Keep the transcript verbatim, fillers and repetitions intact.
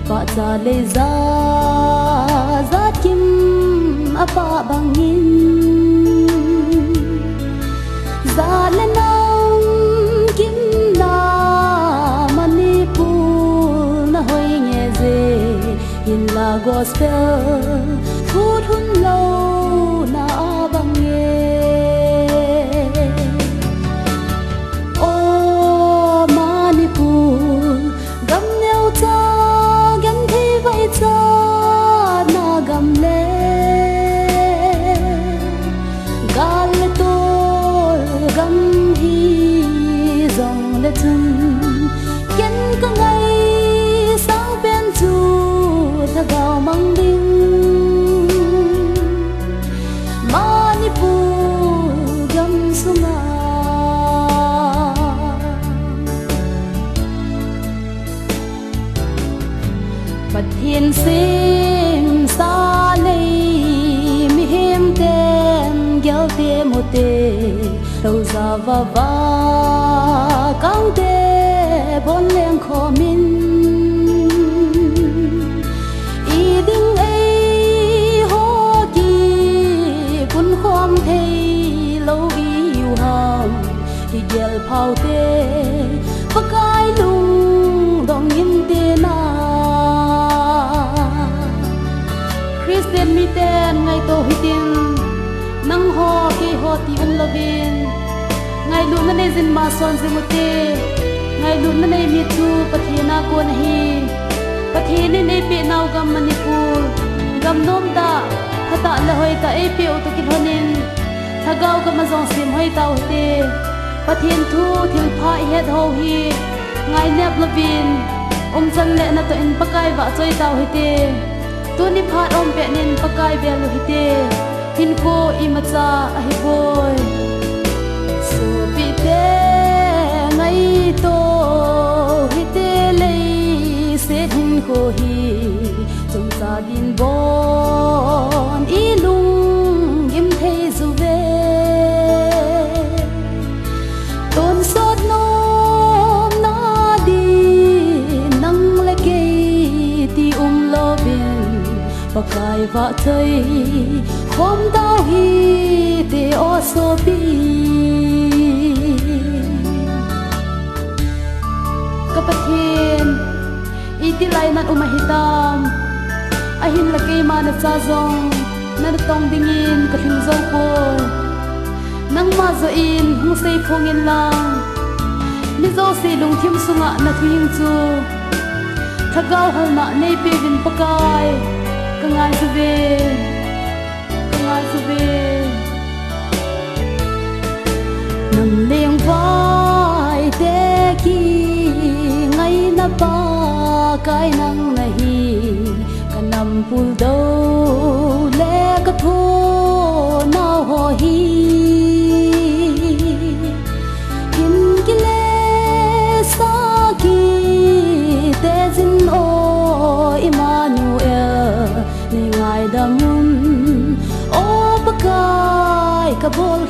Pahcha lei ja, jat kim a pah bangin, ja le nam kim na Manipur na hoi nge je, hinla gospel thu thun lou na a bang nge. O Manipur, gam neocha, genthei vaicha na gam le, gal le tol gam hi jong le chun, ken ka ngaisang pen chu lhagao mang ding, Manipur gam sunga. Pathen semsa lei, mihem ten gel te mu te, lou ja vava kang te bon leng khomin, i ding eiho kipun khom thei lou i hiu ham, i gel phau te Pakai lungdong in te na. Christian miten ngaito hitin, nangho keiho ti um louvin, ngailutna nei jin ma son jing u te. Ngailutna nei mi chu Pathen a kon ahi. Pathen in eipeh nau gam Manipur, gam nomtah, phatah le hoitah eipeh u toh kilhon in, lhagao gam a jong sem hoi tau hite. Pathen thu thilpha i het ho hi ngainep louvin, umchan le natoh in Pakai vahchoi tau hite. Tuni phat um pet in Pakai bel u hite. Hinkho imacha ahipoi. Sopite ngaito hite, leiset hinkho hi chomcha din bon i lunggim thei juve. Tonsot nomna din nang le kei ti um louvin, Pakai vahchoi khom tau hite o sopi. Ka Pathen, iti lai nan um ahitam, ahinla keima nacha jong natong dingin kalhing jou poi. Nangma joh in hung seiphong inlang, mi jouse lungthim sunga nathuhing chu lhagao halna neipeuvin Pakai, ka ngai juve, ka ngai juve. Nam lengvai te kingaina Pakai nang nahi, ka nam puldou le ka thonau ho hi. Kin kilesa kite jin o Emmanuel, nei ngaidam un o Pakai, ka bol